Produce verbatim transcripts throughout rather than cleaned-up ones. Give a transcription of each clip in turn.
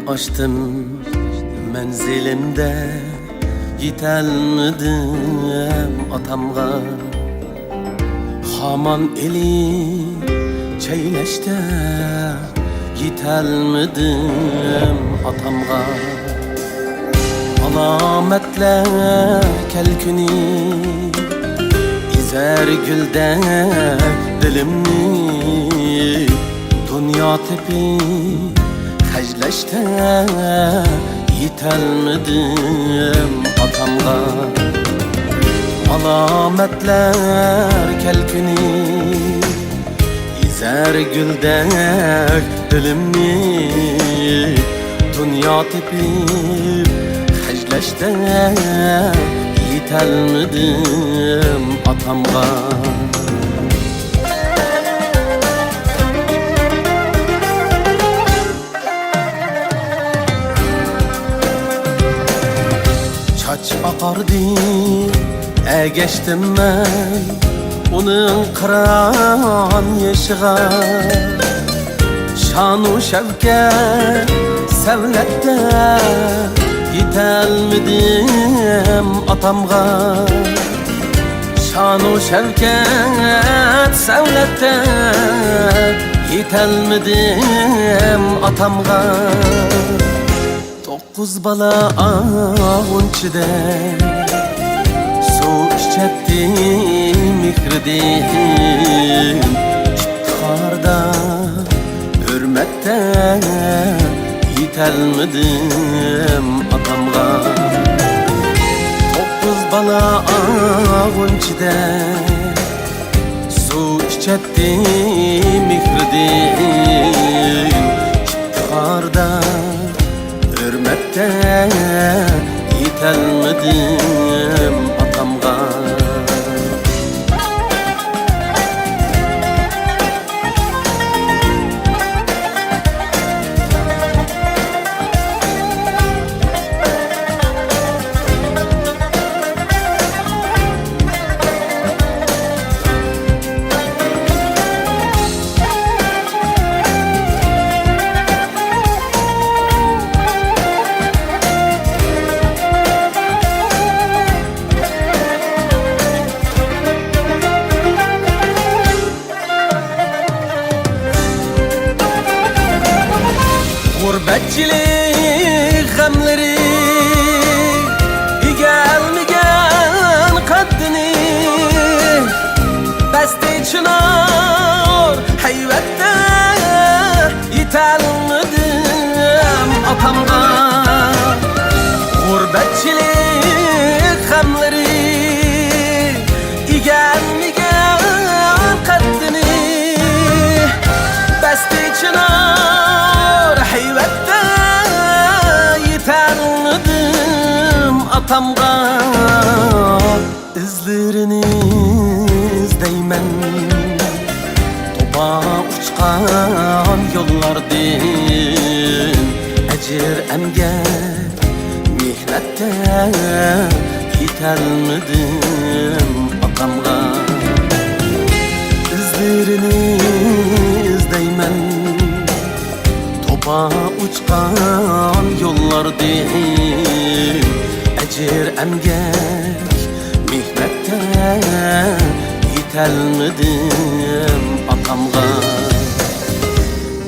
ئاشتىم مەنزىلىمدە، يېتەلمىدىم ئاتامغا. خامان ئېلىپ چەيلەشتە، يېتەلمىدىم ئاتامغا. ئالامەتلەر كەلكۈنى ئېزەر گۈلدەك دىلىمنى. دۇنيا تېپىپ خەجلەشتە، يېتەلمىدىم ئاتامغا. ئالامەتلەر كەلكۈنى ئېزەر گۈلدەك دىلىمنى. دۇنيا تېپىپ خەجلەشتە، يېتەلمىدىم ئاتامغا. چاچ ئاقاردى، ئەگەشتىم مەن ئۇنىڭ قىران يېشىغا. شانۇ شەۋكەت سەۋلەتتە، يېتەلمىدىم ئاتامغا. شانۇ شەۋكەت سەۋلەتتە، يېتەلمىدىم ئاتامغا. توققۇز بالا ئاغۇنچىدە سۇ ئىچەتتى مېھرىدىن. ئىپتىخاردا، ھۆرمەتتە يېتەلمىدىم ئاتامغا. توققۇز بالا ئاغۇنچىدە سۇ ئىچەتتى مېھرىدىن. ئىپتىخاردا، ھۆرمەتتە يېتەلمىدىم ئاتامغا. غۇربەتچىلىك غەملىرى ئىگەلمىگەن قەددىنى، بەستى چىنار ھەيۋەتتە يېتەلمىدىم ئاتامغا. غۇربەتچىلىك غەملىرى ئىگەلمىگەن قەددىنى، بەستى چىنار ھەيۋەتتە يېتەلمىدىم ئاتامغا. ئىزلىرىنى ئىزدەيمەن توپا ئۇچقان يوللاردىن، ئەجىر ئەمگەك مېھنەتتە يېتەلمىدىم ئاتامغا. ئىزلىرىنى ئىزدەيمەن توپا ئۇچقان يوللاردىن، ئەجىر ئەمگەك مېھنەتتە يېتەلمىدىم ئاتامغا.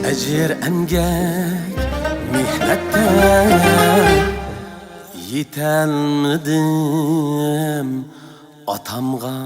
ئەجىر ئەمگەك مېھنەتتە يېتەلمىدىم ئاتامغا.